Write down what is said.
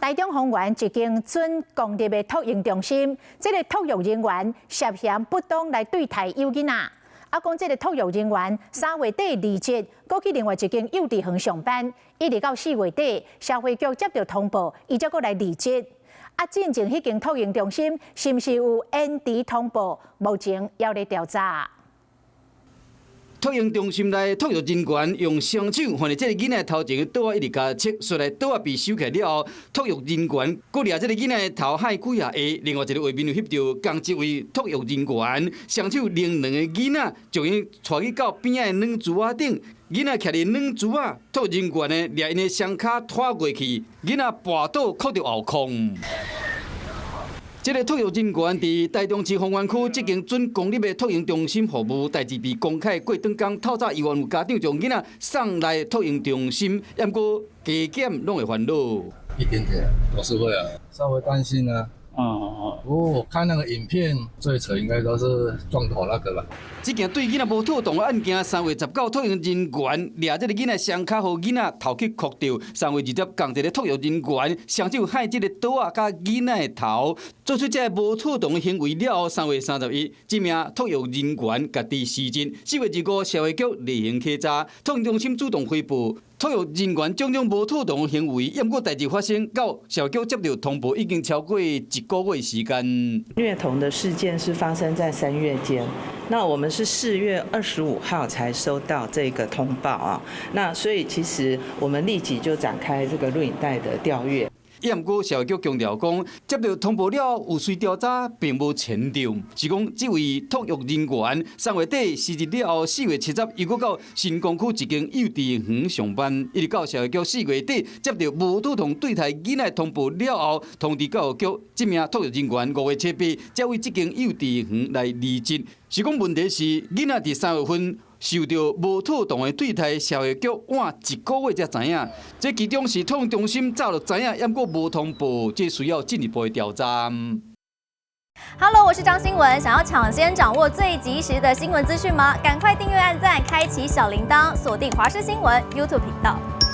台中豐原一間準公立的托嬰中心，這个托育人員涉嫌不當來對待幼囡仔。啊，講這个托育人員3月底離職，閣去另外一間幼稚園上班，一直到4月底，社會局接著通報，伊才閣來離職。啊，進前彼間托嬰中心是毋是有延遲通報？目前猶咧調查。托嬰中心內托育人員用雙手翻佇這个囡仔頭前的桌仔一直共拭，隨來桌仔被收起來了後，托育人員閣掠這个囡仔的頭害幾下下。另外一个畫面有翕著仝一位托育人員雙手拎兩个囡仔，將𪜶帶去到邊仔的軟櫥仔頂，囡仔徛佇軟櫥仔，托育人員呢掠𪜶的雙跤拖過去，囡仔跋倒哭著後空。這个托育人員佇台中市豐原區這間準公立的托嬰中心服務，代誌被公開過轉工，透早猶原有家長將囡仔送來托嬰中心，毋過加減攏會煩惱。一點點，都是會啊，稍微擔心啊。不過我看那個影片，最扯應該都是撞頭那個吧。這件對囡仔無妥當的案件，3月19，托嬰人員掠這个囡仔雙跤，予囡仔頭去磕著。3月20，仝一个托育人員雙手害這个桌仔佮囡仔的頭，做出這个無妥當的行為了後，3月31，這名托育人員家己辭職。4月25，社會局例行稽查，托嬰中心主動回報。托育人員種種無妥當的行為，毋過代誌發生到社會局接著通報，已經超過一個月時間。虐童的事件是發生在3月間，那我們是4月25號才收到這個通報啊，那所以其實我們立即就展開這個錄影帶的調閱。毋過社會局強調講，接著通報了後，有隨調查，並無牽著，是講這位托育人員3月底辭職了後，4月7日又閣到新光區一間幼稚園上班，一直到社會局4月底接著無妥當對待囡仔通報了後，通知教育局，這名托育人員5月7日才為這間幼稚園來離職。是講問題是囡仔佇3月份受著無妥當的對待，社會局晚一個月才知影，這其中是托嬰中心早就知影，毋過無通報，這需要進一步的調查。 Hello，我是張新聞，想要搶先掌握最及時的新聞資訊嗎？趕快訂閱、按讚、開啟小鈴鐺，鎖定華視新聞 YouTube 頻道。